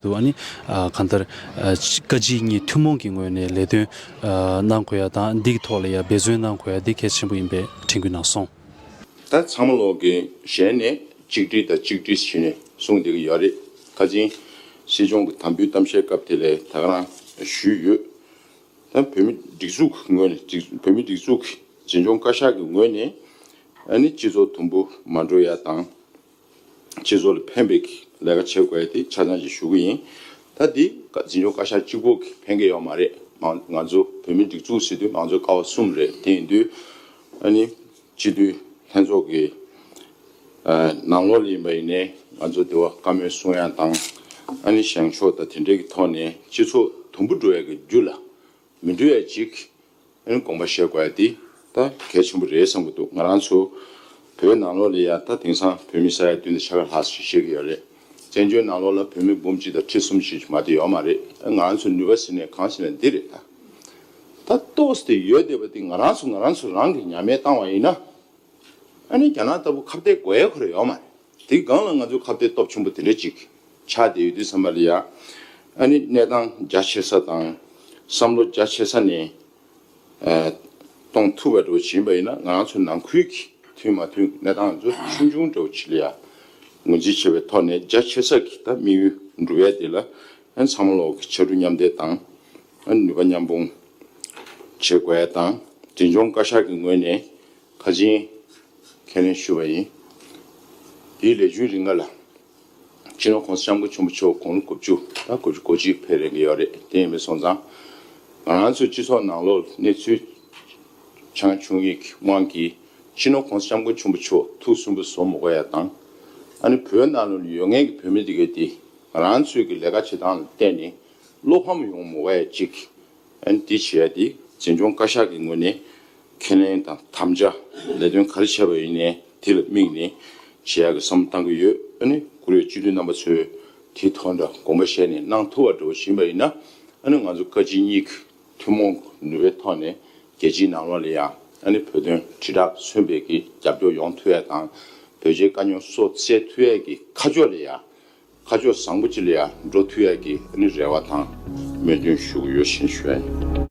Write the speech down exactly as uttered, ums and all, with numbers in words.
དུ་ཨ་ནི་ཨ་གང་ལྟར་ཨ་བཀའ་སྤྱི་གཉིས་ཐུན་མོང་གི་ངོས་ནས་ལས་དོན་ཨ་གནང་དགོས་ཡ་དང་འདི་གི་ཐོག་ལ་ཡ་འབད་བརྩོན་གནང་དགོས་ཡ་འདི་གལ་ཆེན་པོ་ཡིན་པའི་དྲན་སྐུལ་གནང་སོང་། ད་ཚང་མ་ལོག་གི་ཞལ་ནས་གཅིག་སྒྲིལ་དང་གཅིག་སྒྲིལ་ཞུས་ནས་གསུངས་བསྡད་ཀྱི་ཡོད་རེད། ཁ་ཅིག་སྲིད་སྐྱོང་གི་དམ་འབུལ་གཏམ་བཤད་སྐབས་དེ་ལས་ད་ག་རང་ཞུས་ཡོད། ད་བོད་མི་སྒྲིག་འཛུགས་ཀྱི་ངོས་ནས་སྒྲིག་བོད་མི་སྒྲིག་འཛུགས་ཀྱི་འཛིན་སྐྱོང་བཀའ་ཤག་གི་ངོས་ནས་ཨ་ནི་སྤྱི་ཚོགས་དུམ་བུ་མ་འགྲོ་ཡ་དང་། སྤྱི་ཚོགས་ལ་ཕན་པའི་ལས་ཀ་བྱེད་དགོས་ཡ་དེ་ཆ་ཚང་ཅིག་ཞུ་གི་ཡིན། ད་འདི་འཛིན་སྐྱོང་བཀའ་ཤག་གཅིག་པོ་གིས་ཕན་གྱི་ཡོད་མ་རེད། མང་ང་ཚོ་བོད་མི་སྒྲིག་འཛུགས་ཟེར་དུས་མང་གཙོའི་ཀ་བ་གསུམ་རེད། དེ་ཡིན་དུས་ཨ་ནི་སྤྱི་འཐུས་ལྷན་ཚོགས་ཀྱི་ཨ་ནང་ལོགས་ལ་ཡིན་པ་ཡིན་ནའི་ང་ཚོ་འདི་བ་བཀའ་མོལ་གསུང་ཡ་དང་ཨ་ནི་བཞེངས་ཕྱོགས་དང་དེ་འདྲའི་གི་ཐོག་ནས་སྤྱི་ཚོགས་དུམ་བུ་འགྲོ་ཡ་གི་རྒྱུ་ལ་མི་འགྲོ་ཡ་ཅིག་ཨ་ནི་དགོངས་པ་བཞེས་དགོས་ཡ་དེ་ད་གལ་ཆེན་པོ་རེད་བསམ་གྱི་འདུག་ང་རང་ཚོ་བོད་ནང་ལོགས་ལ་ཡ་ད་དེང་སང་བོད་མི་ས་ཡ་བདུན་དང་ཕྱེད་ཀ་ལྷག་ཞིག་བཞུགས་ཀྱི་ཡོད་རེད། བཙན་བྱོལ་ནང་ལོགས་ལ་བོད་མི་འབུམ་གཅིག་དང་ཁྲི་གསུམ་ཞིག་མ་གཏོགས་ཡོད་མ་རེད། ང་རང་ཚོ་ནུས་པ་ཟིན་ནས་གང་ཟིན་ན་འདི་རེད་ད། ད་ཏོག་ཙམ་དེ་ཡོད་བསྡད་པ་དེ་ང་རང་ཚོ་ང་རང་ཚོ་རང་གིས་ཉམས་ལེན་བཏང་བ་ཡིན་ན། ཨ་ནི་རྒྱ་ནག་ལྟ་བུ་ཁ་གཏད་དགོས་ཡ་ཁོ་རང་ཡོད་མ་རེད། དེའི་སྒང་ལ་ང་ཚོའི་ཁ་གཏད་སྟོབས་ཆེན་པོ་དེ་འདྲ་ཅིག་ཆགས་བསྡད་ཡོད་དུས་ཙམ་པ་ལ་ཡ། ཨ་ནི་གནས་སྟངས་རྒྱ་ཆེ་ས་དང་བསམ་བློ་རྒྱ་ཆེ་ས་ནས་ཨ་གཏོང་ཐུབ་པ་འདྲ་བོ་ཡིན་པ་ཡིན་ན་ང་རང་ཚོ་ནང་ཁུལ་གྱི་མཐུན་མ་མཐུན་གནས་སྟངས་ཚོ་ཆུང་ཆུང་འདྲ་བོ་ཅིག་ལ་ཡ་ངོས་འཛིན་བྱེད་པའི་ཐོག་ནས་རྒྱ་ཆེ་ས་ཀྱི་ད་དམིགས་ཡུལ་འགྲུབ་ཡ་དེ་ལ་ཨ་ནི་ཚང་མ་ལོག་གི་ཕྱར་གྲུ་མཉམ་འདེགས་དང་ཨ་ནི་ནུས་པ་མཉམ་སྤུངས་བྱེད་དགོས་ཡ་དང་འཛིན་སྐྱོང་བཀའ་ཤག་གི་ངོས་ནས། ཁ་ཅིག་ཁས་ལེན་ཞུས་པ་ཡིན། དེའི་ལས་རྒྱུན་རིང་ལ་སྤྱི་ནོར་༸གོང་ས་༸སྐྱབས་མགོན་ཆེན་པོ་མཆོག་དགུང་ལོ་དགུ་བཅུ་དང་དགུ་བཅུ་གོ་གཅིག་ཕེབས་རན་གྱི་ཡོད་རེད། དེ་ཡིན་པ་སོང་ཙང་ང་རང་ཚོའི་སྤྱི་ཚོགས་ནང་ལོགས་གནས་ཚུལ་ཆང་བྱུང་ཡིག་དབང་གིས་སྤྱི་ནོར་༸གོང་ས་༸སྐྱབས་མགོན་ཆེན་པོ་མཆོག་ཐུགས་སུན་པོ་བཟོ་མི་དགོས་ཡ་དང་། ཨ་ནི་བོད་ནང་ལ་ཡོད་མཁན་གྱི་བོད་མི་དེ་གས་དེ་ང་རང་ཚོའི་གི་ལས་ཀ་བྱེད་སྟངས་ལ་བརྟེན་ནས་བློ་ཕམ་ཡོང་མི་དགོས་ཡ་གཅིག་ཨ་ནི་འདི་བྱས་ཏེ་འཛིན་སྐྱོང་བཀའ་ཤག་གི་ངོས་ནས་ཁས་ལེན་དང་དམ་བཅའ་ལས་དོན་ག་རེ་བྱས་པ་ཡིན་ནའི་དེ་ལ་དམིགས་ནས་བྱེད་ཡག་གི་བསམ་བློ་བཏང་གི་ཡོད། ཨ་ནི་བཀུར་འོས་སྤྱི་འཐུས་རྣམ་པ་ཚོས་དེའི་ཐོག་འདྲ་དགོངས་པ་བཞེས་ནས་གནང་ཐུབ་པ་འདྲ་བོ་ཡིན་པ་ཡིན་ན་ཨ་ནི་ང་ཚོ་བཀའ་སྤྱི་གཉིས་ཀྱི་ཐུན་མོང་ནུས་པའི་ཐོག་ནས་རྒྱལ་སྤྱིའི་ནང་ལོགས་ལ་ཡང་ཨ་ནི་བོད་དོན་དྲིལ་བསྒྲགས་མཚོན་པའི་གི་རྒྱབ་སྐྱོར་ཡོང་ཐུབ་ཡ་དང་བོད་རྒྱའི་དཀའ་རྙོག་སོགས་སེལ་ཐུབ་ཡ་གི་ཁ་ཕྱོགས་ལ་ཡང་། ཁ་ཕྱོགས་བཟང་པོ་ཅིག་ལ་ཡང་འགྲོ་ཐུབ་ཡ་གི་ཨ་ནི་རེ་བ་དང་སྨོན་འདུན་ཞུ་གི་ཡོད་ཞེས་ཞུ་ཡ་ཡིན།